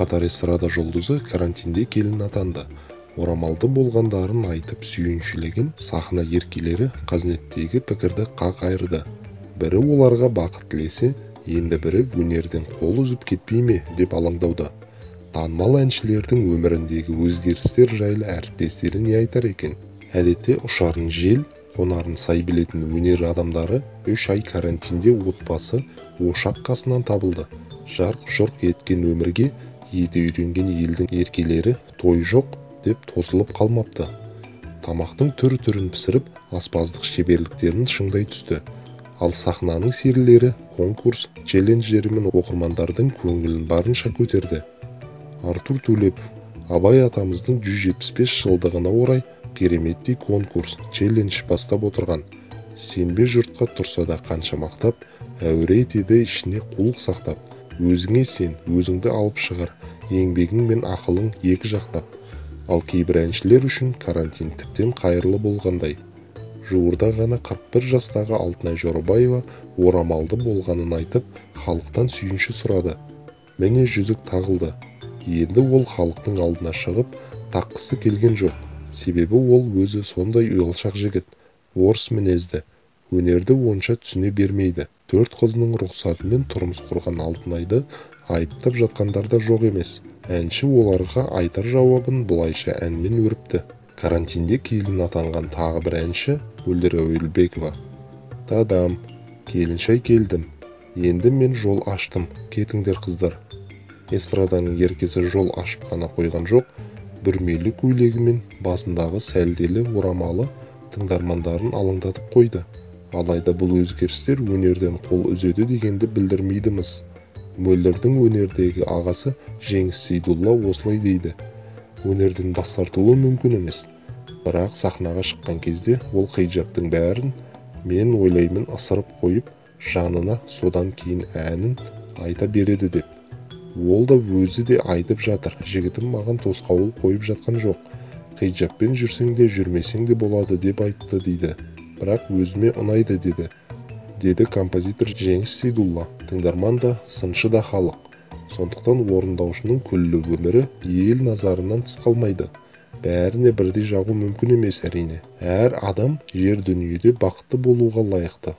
Бірқатар эстрада жұлдызы карантинде келін атанды. Орамалды болғандарын айтып сүйіншілеген сахна еркелері қазнеттегі пікірді қақ айырды. Бірі оларға бақыт тілесе, енді бірі өнерден қол үзіп кетпей ме деп алаңдауда. Танымал әншілердің өміріндегі өзгерістер жайлы әріптестері не айтар екен? Әдетте ұшарын жел, қонарын сай білетін өнер адамдары 3 ай карантинде отбасы ошақ қасынан табылды. Жарқ-жұрқ еткен өмірге еті үйренген елдің еркелері той жоқ деп тосылып қалмапты. Тамақтың түр-түрін пісіріп, аспаздық шеберліктерін шыңдай түсті. Ал сахнаның серілері конкурс, челлендждерімен оқырмандардың көңілін барынша көтерді. Артур Төлепов Абай атамыздың 175 жылдығына орай кереметтей конкурс, челлендж бастап отырған. Сенбе жұртқа тұрса да қанша мақтап, әуре етеді ішіне қулық сақтап. Өзіңе сен, өзіңді алып шығар, еңбегің мен ақылың екі жақтап. Ал кейбір әншілер үшін карантин тіптен қайырлы болғандай. Жуырда ғана 41 жастағы Алтынай Жорабаева орамалды болғанын айтып, халықтан сүйінші сұрады. Міне жүзік тағылды. Енді ол халықтың алдына шығып, таққысы келген жоқ. Себебі ол өзі сондай ұялшақ жігіт, орыс мінезді, өнерді онша түсіне бермейді. 4 қызының рұқсатымен тұрмыс құрған Алтынайды айыптап жатқандар да жоқ емес. Әнші оларға айтар жауабын былайша әнмен өріпті. Карантинде келін атанған тағы бір әнші Мөлдір Әуелбекова. Тадам, келіншай келдім. Енді мен жол аштым, кетіңдер қыздар. Эстраданың еркесі жол ашып қана қойған жоқ, бүрмелі көйлегімен басындағы сәлделі орамалы тыңдармандарын алаңдатып қойды. Алайда бұл өзгерістер өнерден қол үзеді дегенді білдірмейдіміз. Мөлдірдің өнердегі ағасы Жеңіс Сейдулла осылай дейді. Өнерден бас тартуы мүмкін емес. Бірақ сахнаға шыққан кезде ол хиджабтың бәрін мен ойлаймын ысырып қойып, жанына содан кейін әнін айта береді деп. Ол да өзі де айтып жатыр, жігітім маған тосқауыл қойып жатқан жоқ. Хиджабпен жүрсең де жүрмесең де болады деп айтты дейді. Бірақ өзіме ұнайды деді. Деді композитор Жеңіс Сейдулла. Тыңдарман да, сыншы да халық. Сондықтан орындаушының күллі өмірі ел назарынан тыс қалмайды. Бәріне бірдей жағу мүмкін емес әрине. Әр адам жер дүниеде бақытты болуға лайықты.